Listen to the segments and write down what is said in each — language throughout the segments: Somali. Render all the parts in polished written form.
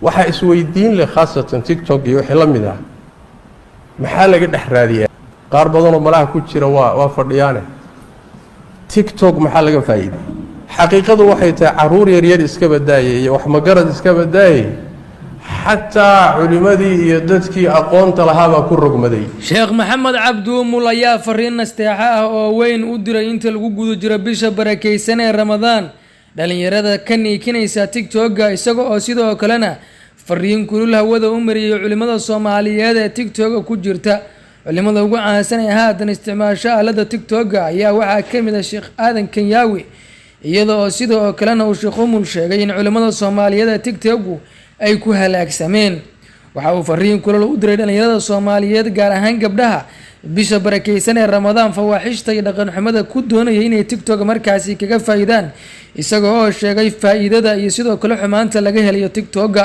Waxaa isweydiin leh, khaasatan TikTok iyo wixii la mid ah, maxaa laga dhex raadiyaa? Qaar badanoo malaha ku jira waa fadhiyaane. TikTok maxaa laga faa'iiday? Xaqiiqadu waxay tahay, caruur yaryar iska badaayay iyo wax magarad iska badaayay, xataa culimmadii iyo dadkii aqoonta lahaabaa ku rogmaday. Sheekh Maxamed Cabdi Umul ayaa fariin nasteexo ah oo weyn u diray, inta lagu guda jiro bisha barakeysan ee Ramadaan, dhalinyarada ka niikinaysa TikTok-ga, isaga oo sidoo kalena fariin kulul hawada u mariyey culimada Soomaaliyeed ee TikTok-ga ku jirta. Culimada ugu caansan ee haatan isticmaasho aalada TikTok-ga ayaa waxaa ka mid ah Sheekh Aadan Kenyaawi, iyada oo sidoo kalena uu Sheekh Umul sheegay in culimada Soomaaliyeed ee TikTok-gu ay ku halaagsameen. Waxa uu fariin kulul u diray dhalinyarada Soomaaliyeed, gaar ahaan gabdhaha bisha barakeysan ee Ramadaan fawaaxishta iyo dhaqan xumada ku doonaya inay TikTok markaasi kaga faa'iidaan, isaga oo sheegay faa'iidada iyo sidoo kale xumaanta laga helayo TikTok-ga.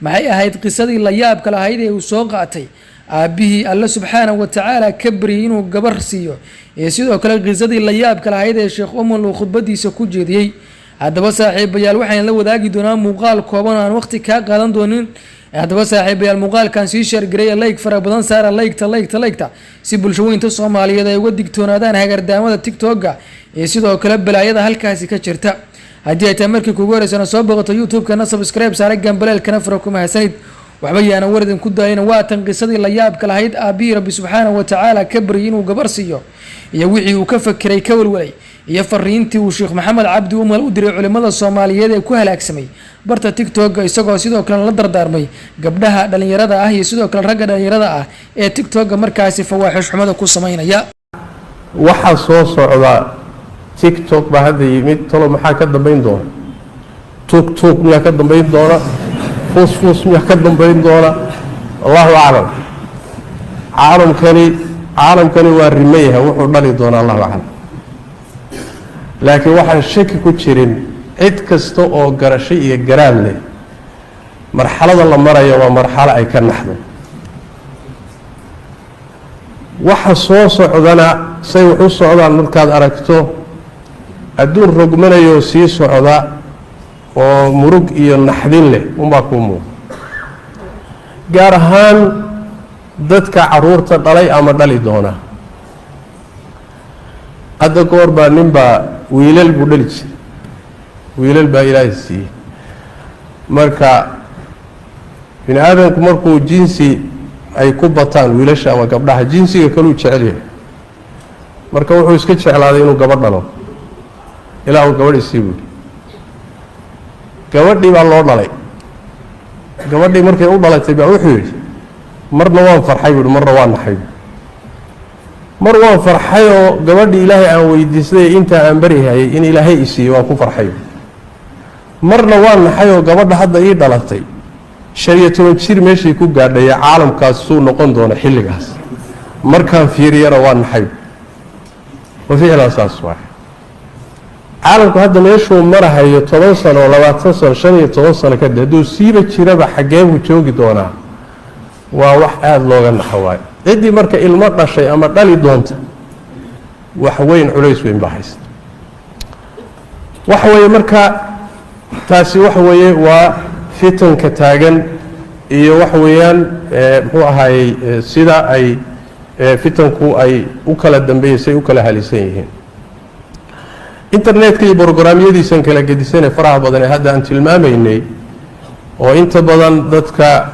Maxay ahayd qisadii la yaabka lahayd ee uu soo qaatay aabbihii Alle subxaanahu watacaala ka baryay inuu gabar siiyo, iyo sidoo kale qisadii la yaabka lahayd ee Sheekh Umul uu khudbadiisa ku jeediyey? Haddaba saaxiibayaal, waxaan la wadaagi doonaa muuqaal kooban oo aan waqti kaa qaadan doonin. Haddaba saaxiibayaal, muuqaalkan sii share gareeya, like fara badan saara, like-ta, like-ta, like-ta, si bulshaweynta Soomaaliyeed ay uga digtoonaadaan hagardaamada TikTok-ga iyo sidoo kale balaayada halkaasi ka jirta. Haddii ay tahay markii kugu horeysana soo boqoto YouTube-kana, subscribe saare, gambaleelkana fura. Ku mahadsanid. Waxba yaanan waradin ku daayina. Waa tan qisadii la yaabka lahayd aabbihii Rabbi subxaanahu watacaala ka baryay inuu gabar siiyo, iyo wixii uu ka fakeray, ka walwalay, iyo fariintii uu Sheekh Maxamed Cabdi Umal u diray culimada Soomaaliyeed ee ku halaagsamay barta TikTok-ga, isagoo sidoo kalena la dardaarmay gabdhaha dhalinyarada ah iyo sidoo kale ragga dhalinyarada ah ee TikTok-ga markaasi fawaaxish xumada ku samaynaya. Waxaa soo socda, TikTok baa hadda yimid, talo maxaa ka dambayn doona? Tuug tuug miyaa ka dambayn doona? Fuus fuus miyaa ka dambayn doona? Allahu aclam. Caalamkani waa rime yahay, wuxuu dhali doona Allahu aclam. Laakiin waxaan shaki ku jirin, cid kasta oo garasho iyo garaad leh, marxalada la maraya waa marxalo ay ka naxdo. Waxa soo socdana, say wax u socdaan markaad aragto, adduun rogmanayoo sii socda oo murug iyo naxdin leh unbaa kuu muuqa, gaar ahaan dadka caruurta dhalay ama dhali doona. Hadda goor baa nin baa wiilal buu dhali jiray, wiilal baa Ilaahay siiyey. Marka bini aadamku markuu jinsi ay ku bataan wiilasha ama gabdhaha, jinsiga kaluu jecel yahay. Marka wuxuu iska jeclaaday inuu gabadh dhalo. "Ilaahu, gabadh isii," buuhi. Gabadhii baa loo dhalay. Gabadhii markay u dhalatay baa wuxuu yidhi, "Marna waan farxay," buuhi, "marna waan naxay." Mar waan farxay oo gabadhii Ilaahay aan weydiistay, intaa aan baryahayay in Ilaahay isiiyo, waan ku farxay. Marna waan naxay oo gabadha hadda ii dhalatay 15 jir meeshay ku gaadhaya, caalamkaas suu noqon doona xilligaas markaan fiiriyana waan naxay. Wa ficlan saas waay. Caalamku hadda meeshuu marahayo, 10 sano, 20 sano, 15 sano kadib, hadduu siiba jiraba, xaggee buu joogi doonaa? Waa wax aada looga naxo waayo. Ciddii marka ilmo dhashay ama dhali doonta, wax weyn, culays weyn baa haysta. Waxa weeye marka taasi waxa weeye waa fitanka taagan iyo waxa weeyaan, muxuu ahaayey, sida ay fitanku ay u kala dambeeyeysay, u kala halisan yihiin. Internetka iyo brograamyadiisan kala gedisanee faraha badan ee hadda aan tilmaamaynay, oo inta badan dadka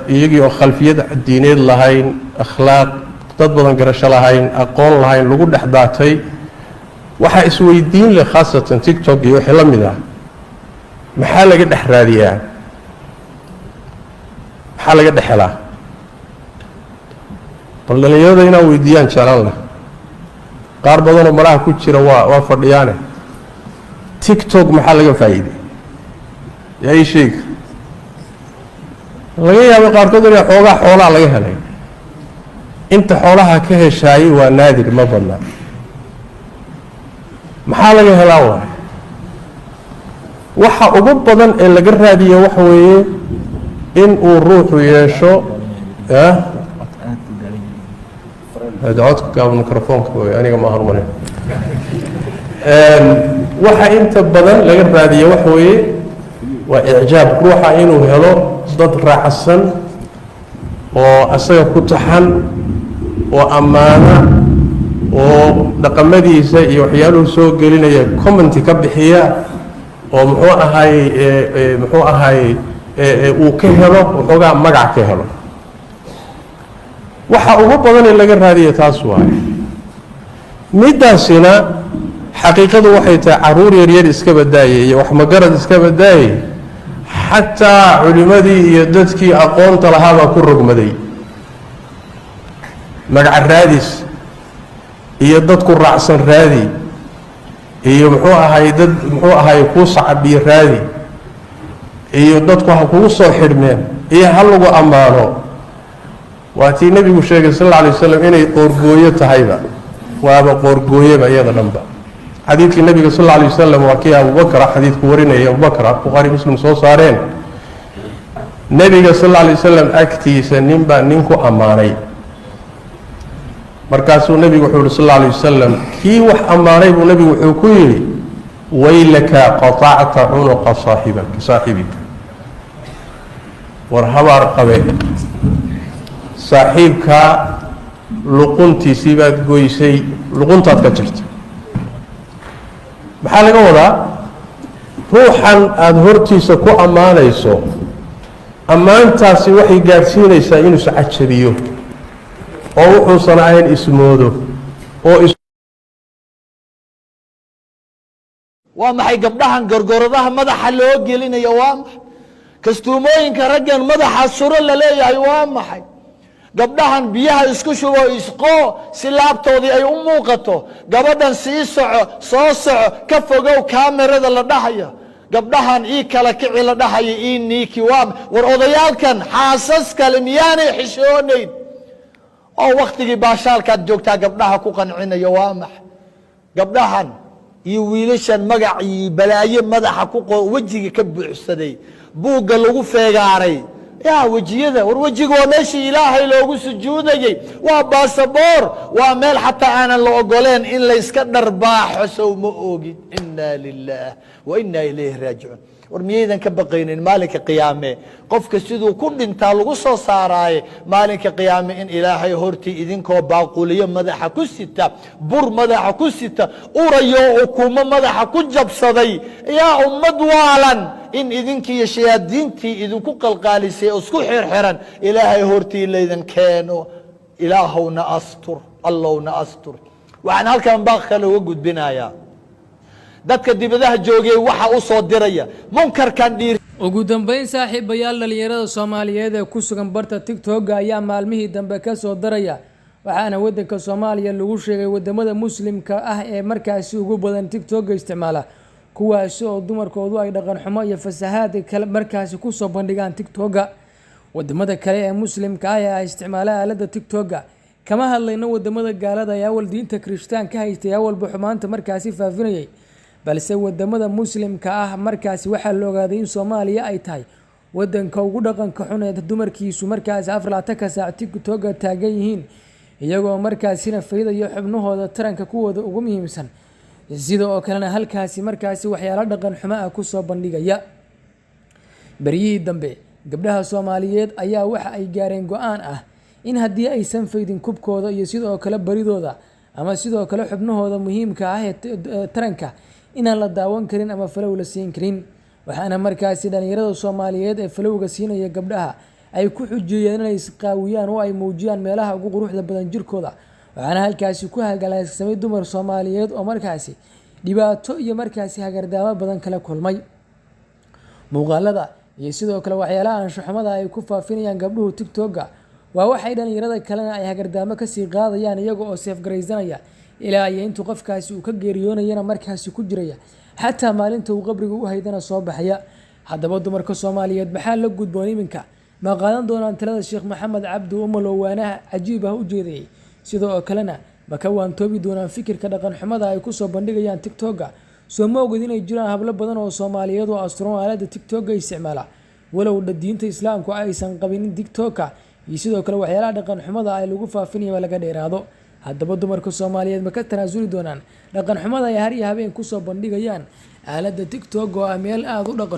iyagii oo khalfiyad diineed lahayn, akhlaaq dad badan, garasho lahayn, aqoon lahayn, lagu dhex daatay. Waxaa isweydiin leh, khaasatan TikTok iyo wixii la mid ah, maxaa laga dhex raadiyaa? Maxaa laga dhex helaa? Bal dhallinyarada inaan weydiiyaan jeclaan lah. Qaar badanoo malaha ku jira waa fadhiyaane. TikTok maxaa laga faa'iiday? Yaa ii sheegi? Laga yaabo qaarkood inay xoogaa xoolaa laga helay. Inta xoolaha ka heshaayey waa naadir, ma badna. Maxaa laga helaa? Waay, waxa ugu badan ee laga raadiya waxa weeye in uu ruuxu yeesho codka gaaban, microfoonka wey, aniga ma hormarin. Waxa inta badan laga raadiya waxa weeye Waa icjaab ruuxa inuu helo dad raacsan oo asaga ku taxan oo ammaana oo dhaqamadiisa iyo waxyaaluhu soo gelinaya commenti ka bixiya oo muxuu ahaay muxuu ahaay uu ka helo waxoogaa magac ka helo. Waxa ugu badan ee laga raadiya taas waaye. Midaasina xaqiiqadu waxay tahay caruur yaryar iska badaayay iyo wax magarad iska badaayay, xataa culimadii iyo dadkii aqoonta lahaabaa ku rogmaday magaca raadis iyo dadku raacsan raadi iyo muxuu ahaay dad muxuu ahaay kuu sacabiyo raadi iyo dadku ha kugu soo xidhmeen iyo ha lagu ammaano. Waa tii nebigu sheegay sal alla alay wasalam inay qoorgooyo tahayba, waaba qoorgooyeba iyada dhanba. Xadiidkii nebiga sal alla alay wasalam waa kii Abubakra xadiidku warinaya, Abubakra Bukhaari Muslim soo saareen. Nebiga sal alla alay wasalam agtiisa nin baa nin ku ammaanay, markaasuu nebigu wuxuu yihi sal alla alay wasalam, kii wax ammaanay buu nebigu wuxuu ku yidhi: waylaka qatacta cunuqa saaxibika, war habaar qabe, saaxiibkaa luquntiisii baad goysay, luquntaad ka jirta. Maxaa laga wadaa? Ruuxan aada hortiisa ku ammaanayso, ammaantaasi waxay gaadhsiinaysaa inuu iscajabiyo oo wuxuusan ahayn ismoodo oo Waa maxay gabdhahan gorgoradaha madaxa loo gelinayo? Waa maxay kastuumooyinka raggan madaxa suro la leeyahay? Waa maxay gabdhahan biyaha isku shubo isqoo si laabtoodii ay u muuqato? Gabadhan sii soco, soo soco, ka fogow kaamerada la dhahayo, gabdhahan ii kala kici la dhahayo, ii niiki, waa war odayaalkan xaasas kale miyaanay xishoonayn oo waktigii baashaalkaad joogtaa gabdhaha ku qancinayo? Waa maxay gabdhahan iyo wiilashan magac iyo balaaye madaxa ku wejiga ka buuxsaday, buugga lagu feegaaray ya wejiyada? War wejiga waa meeshii Ilaahay loogu sujuudayey, waa baasaboor, waa meel xataa aanan la ogoleen in layska dharbaaxo. Sow ma ogid? Inna lilah wa inna ilayhi raajicuun. War miyaydan ka baqaynin maalinka qiyaame qofka siduu ku dhintaa lagu soo saaraaye, maalinka qiyaame in Ilaahay hortii idinkoo baaquliyo madaxa ku sita, bur madaxa ku sita, urayo, ukumo madaxa ku jabsaday, yaa ummad waalan, in idinkiiyo shayaadiintii idinku qalqaalisay oo isku xirxiran Ilaahay hortii laydin keeno? Ilaahowna astur, Allowna astur. Waxaan halkan baaq kale uga gudbinayaa dadka dibadaha joogay waxa u soo diraya munkarkan dhiir. Ugu dambeyn, saaxiibayaal, dhalinyarada Soomaaliyeed ee ku sugan barta TikTok-ga ayaa maalmihii dambe kasoo daraya, waxaana wadanka Soomaaliya lagu sheegay wadamada Muslimka ah ee markaasi ugu badan TikTok-ga isticmaala, kuwaasi oo dumarkoodu ay dhaqan xumo iyo fasahaad kale markaasi kusoo bandhigaan TikTok-ga. Wadamada kale ee Muslimka ah ee ay isticmaala aalada TikTok-ga kama hadlayno, wadamada gaalada ee awal diinta Kirishtaan ka haystay, awalba xumaanta markaasi faafinayay, balse wadamada Muslimka ah markaasi waxaa la ogaaday in Soomaaliya ay tahay wadanka ugu dhaqanka xun ee dumarkiisu markaasi 24-ka saac TikTok-ga taagan yihiin, iyagoo markaasina faydayo xubnahooda taranka kuwooda ugu muhiimsan, sida oo kalena halkaasi markaasi waxyaalo dhaqan xumo ah kusoo bandhigaya. Beryihii dambe gabdhaha Soomaaliyeed ayaa waxa ay gaareen go-aan ah in haddii aysan faydin kubkooda iyo sidoo kale baridooda ama sidoo kale xubnahooda muhiimka ah ee taranka inaan la daawan karin ama follow la siin karin. Waxaana markaasi dhalinyarada Soomaaliyeed ee follow-ga siinaya gabdhaha ay ku xujeeyeen inay isqaawiyaan oo ay muujiyaan meelaha ugu quruxda badan jirkooda, waxaana halkaasi ku hagalaagsamay dumar Soomaaliyeed oo markaasi dhibaato iyo markaasi hagardaamo badan kala kulmay muuqaalada iyo sidoo kale waxyaalaha anshaxumada ay ku faafinayaan gabdhuhu TikTok-ga. Waa waxay dhalinyarada kalena ay hagardaamo kasii qaadayaan iyaga oo save-garaysanaya ilaa iyo intuu qofkaasi uu ka geeriyoonayana markaasi ku jiraya, xataa maalinta uu qabriga u haydana soo baxaya. Haddaba dumarka Soomaaliyeed maxaa la gudboon iminka? Ma qaadan doonaan talada Sheekh Maxamed Cabdi Umal oo waanaha cajiib ah u jeedayay? Sidoo oo kalena ma ka waantoobi doonaan fikirka dhaqan xumada ay kusoo bandhigayaan TikTok-ga? Soo ma ogid inay jiraan hablo badan oo Soomaaliyeed oo asturan aalada TikTok-ga isticmaala, walow diinta Islaamku aysan qabinin TikTok-ka iyo sidoo kale waxyaalaha dhaqan xumada ay lagu faafinaya laga dheeraado? Haddaba dumarka Soomaaliyeed ma ka tanaasuli doonaan dhaqan xumada ay har iyo habeen kusoo bandhigayaan aalada TikTok oo ah meel aada u dhaqan